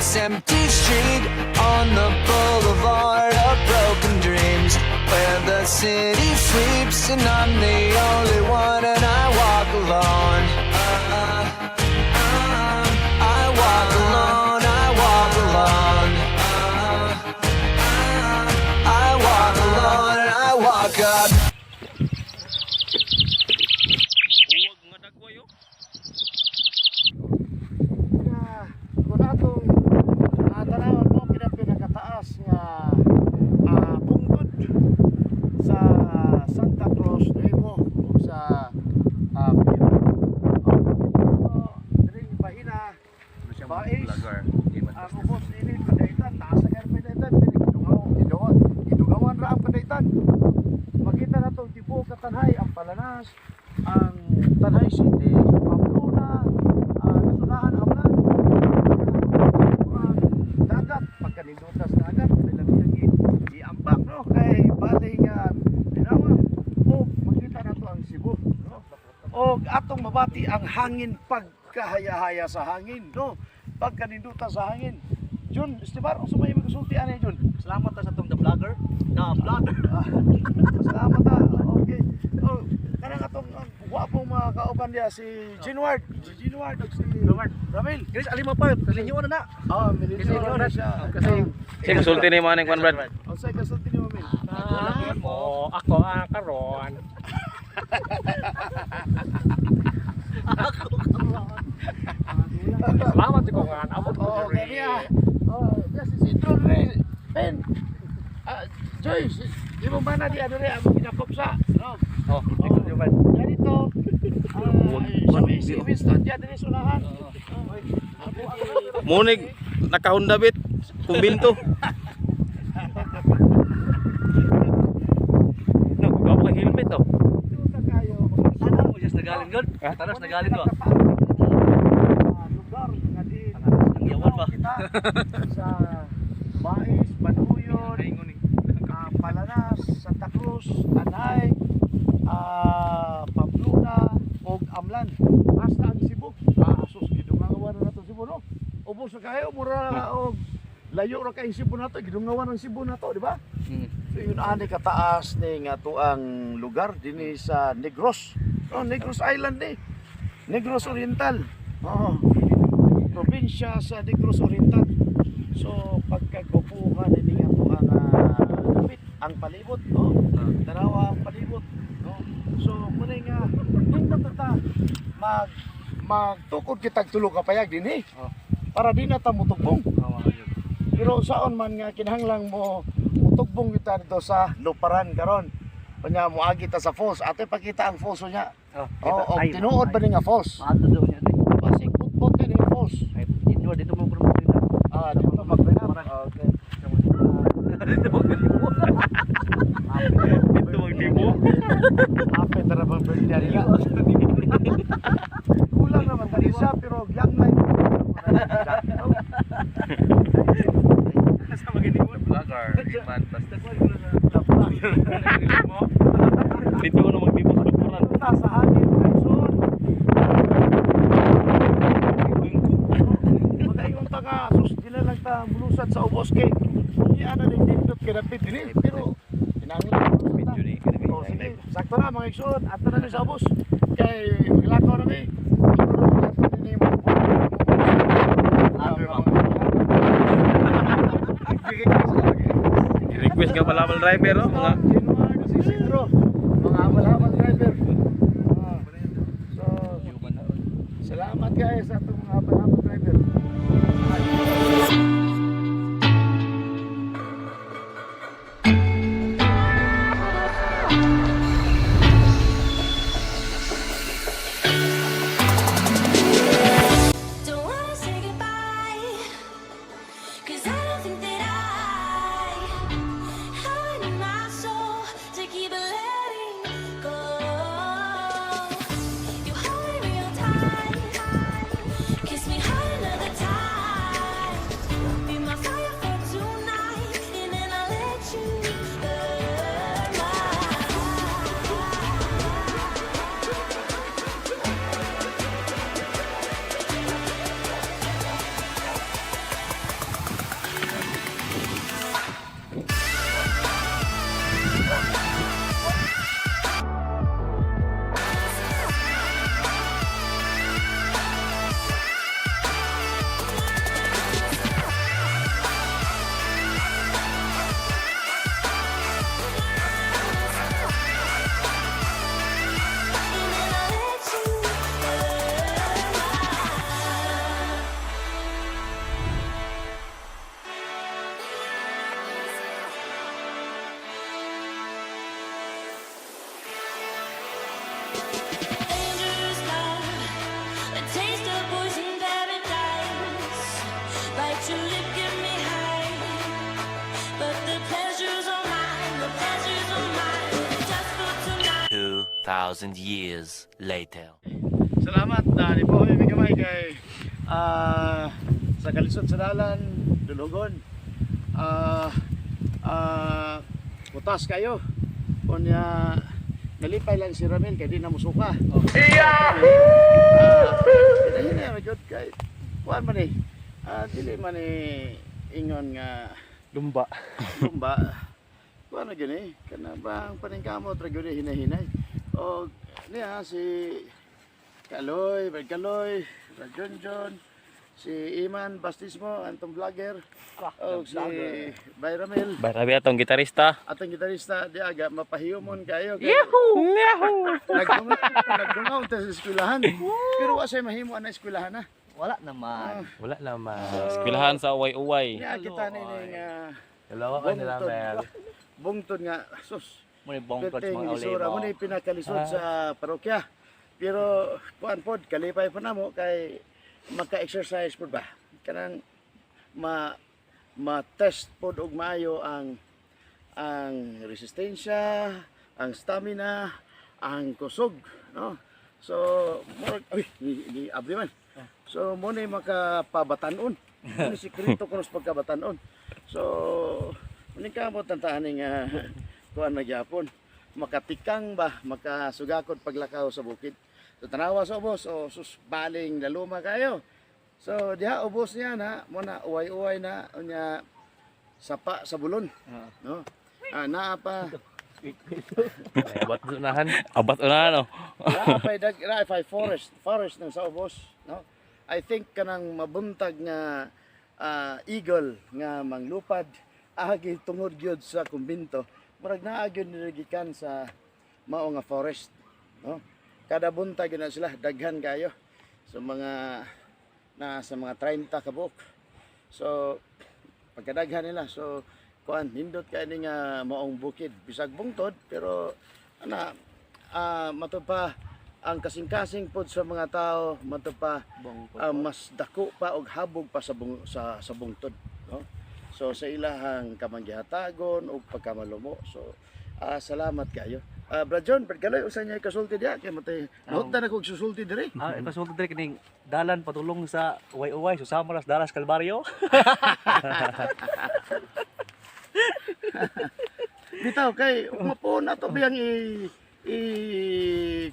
It's empty street on the boulevard of broken dreams, where the city sleeps and I'm the only one, and I walk alone. I walk alone, I walk alone. I walk alone and I walk up. Huwag nga dagway oh. Nga kung atong tanawon mo kina pinakataas nga bungtod sa Santa Cruz Nuevo ug sa diri bahina Bais. Ang ubos ini Pandaitan, taas sa kay Pandaitan, diri gidungaw, gidungaw, gidungawan ra ang Pandaitan. Makita na tong tibuok ka Tanay, ang Palanas, ang Tanay City, Pamplona, Nasunahan, Amlan, ang dagat, pagkanindutas dagat, bilang iambak, no, kay bali nga linawa o makita na to ang Cebu, no? O atong mabati ang hangin, pagkahaya-haya sa hangin, no, pagkaninduta sa hangin. Jun, Esteban, unsa may magasulti ani, Jun? Salamat ta sa atong the vlogger. The vlogger. Salamat ha. Okay. Oh, kanang atong ang gwapong mga kauban diya si Jinward, si Jinward ug si Ramil. Chris alima pa, kalinyo na na. Ah, millennial na siya. Kasi Sige, sulti ni mga kwan, Brad. Unsay kasulti ni Mamil? Mo, ako ang karon. Salamat ko nga abot ko Oh, diri. kaya. Oh, diya si Sidro diri. Ben. Ah, Joy, di mo ba na di ano rin ang ginakopsa? No. Oh, Oh, ganito. Ah, si Winston diya diri sa unahan. Munig nakahundabit kumbinto. No, gawa ka helmet oh. Dito kayo. Tanaw mo siya nagalin gud. Tanas nagalin ba? Ah, lugar nga di Ang yawan ba? kita sa Bais, Banuyon, Palanas, Santa Cruz, Tanay, Pamplona, ug Amlan. Hasta ang Cebu. Sus, gidungawan na nato Cebu, no? Ubos na kayo, mura og layo ra kay Cebu nato, gidungawan ang Cebu nato, di ba? So yun ani kataas ni nga tuang lugar dinhi sa Negros. Oh, Negros Island ni. Negros Oriental. Oo. Probinsya sa Negros Oriental. So pagkagupuhan ini nga tuang dapit ang palibot, no? Tanawa ang palibot, no? So muna nga nindot na ta magtukod kitag tulo ka payag dinhi. Oh. Para di na ta motugbong. Pero saon man nga kinahanglang mo mutugbong kita dito sa Luparan karon. Unya moagi ta sa falls. Ate pakita ang falls unya. Oh, Oh, og tinuod ba ni nga falls? Maadto daw niya. Basig putput ni nga falls. Ay, dito dito mo kuno dito. Ah, dito magbenap. Okay. Dito mo kuno. Dito magdibo. Ape tara bang birthday nila. Kulang naman tani siya pero young life. Sa maginibo vlogger, man basta. Dito ko na magdibo sa luparan. Ta sa hangin Quezon. Magayon ta nga sus dila lang ta mulusad sa ubos kay niya na ning nindot kay dapit dinhi pero kinahanglan Medyo ni kini. Oh, sige. Sakto na mga igsoon, ato na ni sa ubos. Kay maglakaw na mi. Request nga pala driver oh, mga January si Isidro, mga habal-habal driver. Ah. So, salamat guys sa atong mga habal-habal driver. Don't wanna say goodbye, 'cause I don't think that I have it in my soul to keep letting go. You hold me real tight, kiss me. 2,000 years later. Salamat na ni po may gamay kay sa kalisod sa dalan, dulugon. Putas kayo. Unya nalipay lang si Ramil kay di na musuka. Yahoo! Uh, good kay kuan man eh. Dili man eh ingon nga Lumba. Lumba. Kuan na gini, kana bang paningkamot ra gyud eh, hinay-hinay. Og niya si Kaloy, Brad Kaloy, Brad John John, si Iman Bastismo, antong vlogger, og si Bay Ramil, Barabi atong gitarista. atong gitarista di aga mapahiyumon kayo kay Yahoo! Yahoo! Nagdungaw ta sa eskwelahan. Pero wa say mahimo ana eskwelahan na. Wala naman. Wala naman. Eskwelahan sa uway-uway. Niya kita ni ning Dalawa ka nila, Mel. Bungtod nga sus. Mo ni bongkod sa Perting mga lisura olibo. mo ni pinakalisod sa parokya. Pero kuan pod kalipay pa namo kay maka-exercise pod ba. Kanang ma ma-test pod og maayo ang resistensya, ang stamina, ang kusog, no? So, murag uy, ni abri man. So, mo ni makapabatan-on. Mo ni sikreto kuno sa pagkabatan-on. So, muning kamot ang taan nga kuan na gyapon. Makatikang ba, makasugakod paglakaw sa bukid. So, tanawa sa ubos, o sus, baling laluma kayo. So, diha ubos niya na, mo na uway-uway na, unya sapa sa bulon. No? Naa pa Abat unahan. Abat unahan, oh. naa pa dag naa pa forest ng sa ubos, no? I think kanang mabuntag nga eagle nga manglupad agi tungod gyud sa kumbinto. Murag naa gyud nirigikan sa mao nga forest, no? Kada buntag gyud na sila daghan kayo. So mga na sa mga 30 ka buok. So pagkadaghan nila, so kuan nindot kay ni nga maong bukid bisag bungtod, pero ana mato pa ang kasing-kasing pod sa mga tao, mato pa mas dako pa og habog pa sa bungtod, no? So sa ilahang kamanggihatagon ug pagkamalumo, so salamat kayo. Brad John, Brad Galoy, usa niya kasulti diha kay matay nahutdan ako og susulti diri. Ikasulti diri kining dalan patulong sa uway-uway susama ra sa Dalas Calvario. Bitaw kay mapuon ato biyang i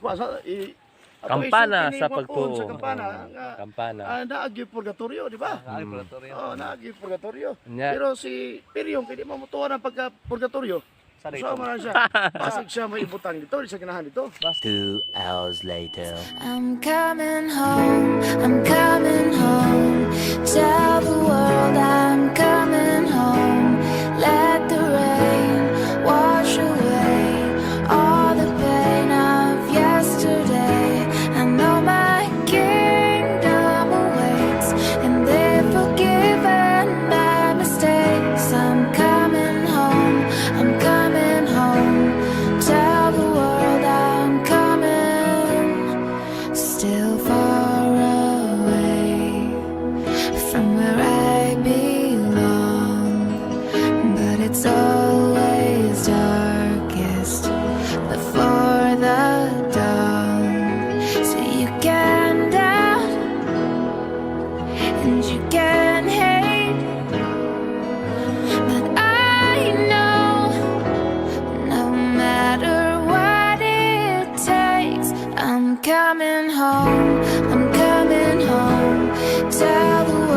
kuha sa i ato Kampana isulti ni sa mapuon pagtuo. sa kampana nga Kampana. Naagi purgatorio, di ba? Ay, purgatorio. Oh, naagi purgatorio. Nya. Pero si Piryong kay di mo mutuwa ng pagka purgatorio. Sa dito. So man siya. Pasig siya may ibutang dito, di siya ganahan dito. 2 hours later. I'm coming home, I'm coming home. Tell the world I'm coming home. Let the rain wash away all the pain of yesterday. I know my kingdom awaits, and they've forgiven my mistakes. I'm coming home, I'm coming home. Tell the world I'm coming. Still far away from where I belong, but it's always darkest before the dawn. So you can doubt and you can hate, but I know no matter what it takes, I'm coming home. I'm coming home. Tell the